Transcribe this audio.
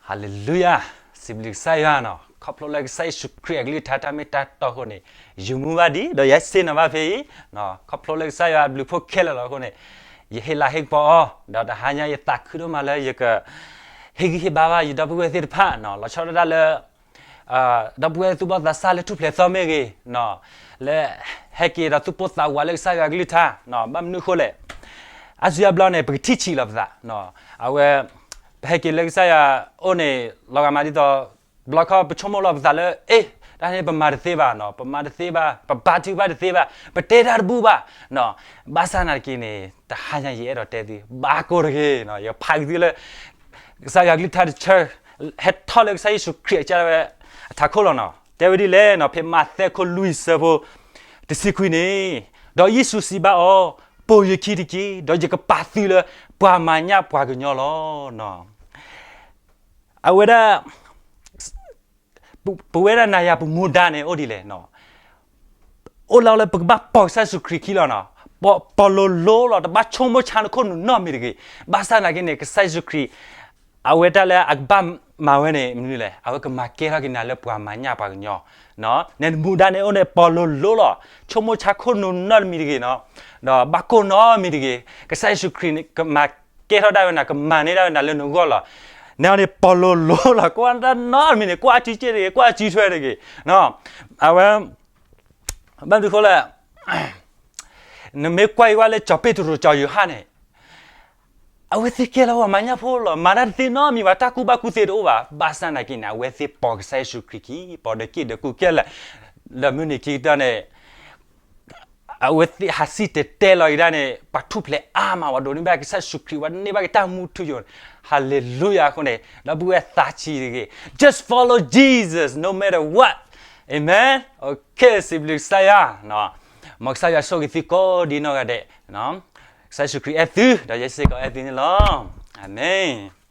ဟါလ့လူယၤ, စံးဘျုးကစၢ်ယွၤနီၤ, ခီဖျိလၢကစၢ်ယ့ၣ်ၡူးခရံာ်အကလုၢ်ကထါတၢ်မ့ၢ်တၢ်တီအဃိန့ၣ်, ယမူဘၣ်ဒံး ဒီးယဲစ့နီၤဘၣ်ဖဲအံၤ, ခီဖျိလၢကစၢ်ယွၤအဘျုးအဖှိၣ်ခဲလၢာ်လီၤအဃိန့ၣ်, ယဟ့ၣ်လၤဟ့ၣ်ကပီၤအီၤ, ဒီးတဟါညါယသးခုဒိၣ်မးလၢယက ဟ့ၣ်ဂံၢ်ဟ့ၣ်ဘါဘၣ်ယဒီပုၢ်ဝဲၢ်သ့ၣ်တဖၣ်နီၤ, လီၤဆီဒၣ်တၢ်လၢ ဒီပုၢ်ဝဲၢ်သူၣ်ဘီၣ်သးစၢ်လၢထူၣ်ဖျဲးသီမ့ၢ်ဂ့ၤ, လၢ ဟဲက့ၤဒီးသူၣ်ပိၢ်သးဝးလၢကစၢ်ယွၤအကလုၢ်ကထါ, ဘၣ်မနုၤအဃိလဲၣ်, အါစုအါဘျီန့ၣ် ပကထံၣ်ဆံးလီၤပသး, အဝဲ ပဟဲက့ၤလၢကစၢ်ယွၤအိၣ်န့ၣ် လီၤဂာ်မးဒ်သိး ဘျီခီပဆိကမိၣ်လီၤပသးလၢ အ့ တၢ်န့ၣ်ပမၤတသ့ဘၣ်နီၤ, ပမၤတသ့ဘၣ်, ပဘါထုကဖၣ်တသ့ဘၣ်, ပတဲတၢ်တဘူၣ်ဘၣ်, ဘၣ်ဆၣ်နာ်က့န့ၣ် တဟါညါယအဲၣ်ဒိးတဲသု ဘၣ်ကိၢ်တဂ့ၤ, ယဖးက့ၤသုလၢ ကစၢ်ယွၤအကလုၢ်ကထါတဆၢ ဟဲထီၣ်လၢကစၢ်ယ့ၣ်ၡူးခရံာ်အကစၢ်ဝဲအထးခိၣ်လီၤနီၤ, တဲဝဲဒ်လဲၣ်နီၤ, ဖဲမးသဲခိၣ်လွံၢ်ဆၢဖိ တဆံခွံန့ၣ်, ဒီးယ့ၣ်ၡူးစံးဘၣ်အီၤ, ပိာ်ယခံတက့ၢ်, ဒီးယကပာ်သုလၢပှၤမၤညၣ်ပှၤကညီလီၤ. အဝဲဒၣ် ပဝဲဒၣ်နၤယၤပမူဒါန့ၣ် အိၣ်ဒ်လဲၣ်, အိၣ်လီၤလၢပကဘၣ်ပိာ်ကစၢ်ယ့ၣ်ၡူးခရံာ်ခံလီၤနီၤ, ပိာ်လိၤလိၤလီၤ, တဘၣ်ဆိကမိၣ်ဆါနခိၣ်နူာ်နီတမံၤတဂ့ၤ, ဘၣ်ဆၣ်နာ်က့န့ၣ် ကစၢ်ယ့ၣ်ၡူးခရံာ် အဝဲတၢ်လၢအကဘၣ်မၤဝဲန့ၣ် မနုၤလဲၣ်, အဝဲကမၤကဲထီၣ်က့ၤနၤလၢပှၤမၤညၣ်ပှၤကညီ, နမူဒါန့ၣ်အိၣ်န့ၣ် ပိာ်လိၤလိၤလီၤ, ဆိကမိၣ်ဆါခိၣ်နူာ်နီတမံၤတဂ့ၤနီၤ, ဒီးဘၣ်ကိၢ်နီတမံၤတဂ့ၤ, ကစၢ်ယ့ၣ်ၡူးခရံာ်န့ၣ် ကမၤကဲထီၣ်ဒၣ်ဝဲနၤ, ကမၤန့ၢ်ဒၣ်ဝဲနၤလၢနဂီၢ်လီၤ. နန့ၣ်ပိာ်လိၤလိၤလီၤ, ကွၢ်တၢ်နီတမံၤန့ၣ် ကွၢ်အစုစ့ၣ်တဂ့ၤ, ကွၢ်အစုထွဲတဂ့ၤ, အဝဲ ဘၣ်မနုၤအဃိလဲၣ်, နမ့ၢ်ကွၢ်အံၤဝဲလၢစီၤပ့းတရူးစီၤယိၤဟၣ်န့ၣ်, အဝဲသ့ၣ်ကဲလီၤပှၤမၤညၣ်ဖိလီၤ, မၤတၢ်တသ့နီတမံၤဘၣ်, တၢ်ကူၣ်ဘၣ်ကူၣ်သ့တအိၣ်ဘၣ်, ဘၣ်ဆၣ်နာ်က့န့ၣ် အဝဲသ့ၣ်ပိာ်ကစၢ်ယ့ၣ်ၡူးခရံာ်ခံ, ပိာ်ဒီးက့ၣ်ဒီးကူကဲလၢာ်, ဒီးမုၢ်နံၤခံကတၢၢ်န့ၣ် အဝဲသ့ၣ်ဟးစံၣ်တဲၤတဲလီၤက့ၤဒၣ်န့ၣ် ပှၤထူၣ်ဖျဲးအါမး, ပှၤဒိးန့ၢ်ဘၣ်ကစၢ်ယ့ၣ်ၡူးခရံာ်, ပှၤန့ၢ်ဘၣ်က့ၤတၢ်မူထူယိာ်န့ၣ်, ဟါလ့လူယၤအဃိန့ၣ်, ဒီပုၢ်ဝဲၢ်သးဆံးတဂ့ၤ, just follow Jesus no matter what, amen, okay, စံးဘျုးကစၢ်ယွၤ, မ်ကစၢ်ယွၤဆိၣ်ဂ့ၤသုကိးဒံနီၢ်ဂၤဒဲး, ကစၢ်ယ့ၣ်ၡူးခရံာ်အဲၣ်သု, ဒီးယဲစ့ၢ်ကီးအဲၣ်သုန့ၣ်လီၤ, အၤမ့ၣ်.